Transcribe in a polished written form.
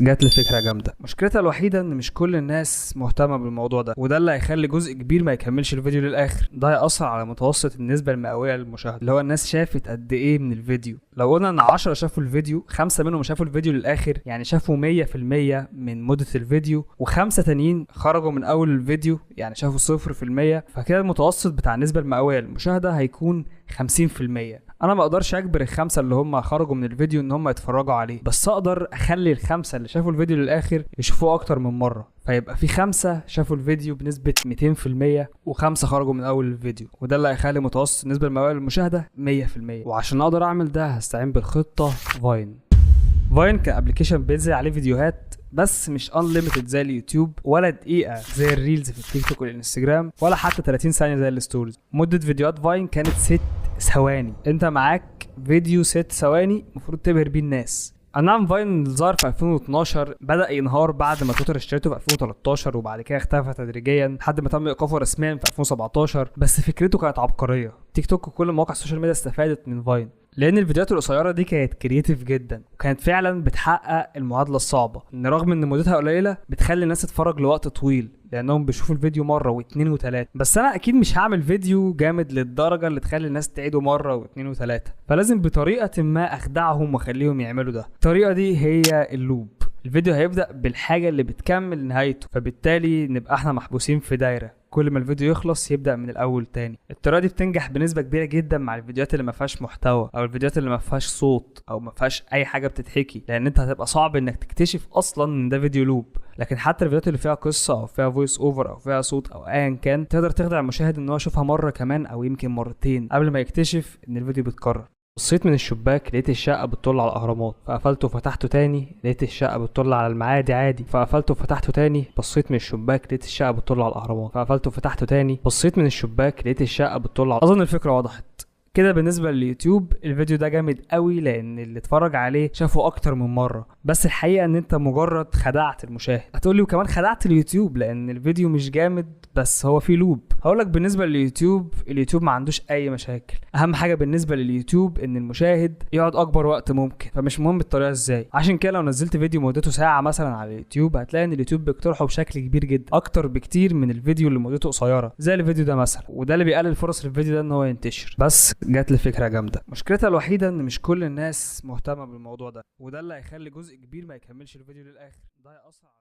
جات لي فكرة جامدة. مشكلتها الوحيدة ان مش كل الناس مهتمة بالموضوع ده، وده اللي هيخلي جزء كبير ما يكملش الفيديو للاخر. ده هيأثر على متوسط النسبة المئويه للمشاهدة، اللي هو الناس شافت قد ايه من الفيديو. لو قلنا ان 10 شافوا الفيديو، 5 منهم شافوا الفيديو للاخر، يعني شافوا 100% من مده الفيديو، وخمسة تانيين خرجوا من اول الفيديو، يعني شافوا 0%. فكده المتوسط بتاع النسبة المئويه للمشاهدة هيكون 50%. انا ما اقدرش اجبر الخمسة اللي هم خرجوا من الفيديو ان هم يتفرجوا عليه، بس اقدر اخلي الخمسة اللي شافوا الفيديو للاخر يشوفوه اكتر من مرة، فيبقى في 5 شافوا الفيديو بنسبة 200% وخمسة خرجوا من اول الفيديو، وده اللي هيخلي متوسط النسبة المئويه للمشاهدة 100%. وعشان اقدر اعمل ده هستعين بالخطة Vine. Vine كان application بينزل عليه فيديوهات، بس مش unlimited زي اليوتيوب، ولا دقيقة زي ال reels في التيك توك والانستجرام، ولا حتى 30 ثانية زي ال stories. مده فيديوهات Vine كانت 6 ثواني. انت معاك فيديو 6 ثواني المفروض تبهر بيه الناس. نعم، Vine اللي ظهر في 2012 بدأ ينهار بعد ما تويتر اشتريته في 2013، وبعد كده اختفى تدريجيا لحد ما تم ايقافه رسميا في 2017. بس فكرته كانت عبقرية. تيك توك وكل مواقع ال social media استفادت من Vine، لان الفيديوهات القصيرة دي كانت creative جدا، وكانت فعلا بتحقق المعادلة الصعبة، ان رغم ان مدتها قليله بتخلي الناس تتفرج لوقت طويل، لانهم بيشوفوا الفيديو مرة واثنين وثلاثة. بس انا اكيد مش هعمل فيديو جامد للدرجة اللي تخلي الناس تعيده مرة واثنين وثلاثة، فلازم بطريقة ما اخدعهم واخليهم يعملوا ده. الطريقة دي هي ال loop. الفيديو هيبدا بالحاجة اللي بتكمل نهايته، فبالتالي نبقى احنا محبوسين في دايرة، كل ما الفيديو يخلص يبدا من الاول تاني. الطريقة دي بتنجح بنسبة كبيرة جدا مع الفيديوهات اللي ما فيهاش محتوى، او الفيديوهات اللي ما فيهاش صوت، او ما فيهاش اي حاجة بتتحكي، لان انت هتبقى صعب انك تكتشف اصلا ان ده فيديو loop. لكن حتى الفيديوهات اللي فيها قصة او فيها voice over او فيها صوت او ايا كان، تقدر تخدع المشاهد ان هو يشوفها مرة كمان او يمكن مرتين قبل ما يكتشف ان الفيديو بيتكرر. بصيت من الشباك لقيت الشقة بتطل على الأهرامات، فقفلته وفتحته تاني، لقيت الشقة بتطل على المعادي عادي، فقفلته وفتحته تاني. بصيت من الشباك لقيت الشقة بتطل على الأهرامات، فقفلته وفتحته تاني. بصيت من الشباك لقيت الشقة بتطل على... أظن الفكرة وضحت كده. بالنسبة لليوتيوب الفيديو ده جامد قوي، لأن اللي اتفرج عليه شافه أكتر من مرة، بس الحقيقة إن أنت مجرد خدعت المشاهد. هتقولي وكمان خدعت اليوتيوب لأن الفيديو مش جامد بس هو فيه loop. هقولك بالنسبة لليوتيوب، اليوتيوب ما عندوش أي مشاكل. أهم حاجة بالنسبة لليوتيوب إن المشاهد يقعد أكبر وقت ممكن، فمش مهم الطريقة إزاي. عشان كده لو نزلت فيديو مدته ساعة مثلا على اليوتيوب، هتلاقي إن اليوتيوب بيقترحه بشكل كبير جدا، أكتر بكتير من الفيديو اللي مدته قصيرة زي الفيديو ده مثلا، وده اللي بيقلل فرص الفيديو ده إن هو ينتشر. بس جات لي فكرة جامدة. مشكلتها الوحيدة إن مش كل الناس مهتمة بالموضوع ده، وده اللي هيخلي جزء كبير ما يكملش الفيديو للآخر. ده هيأثر على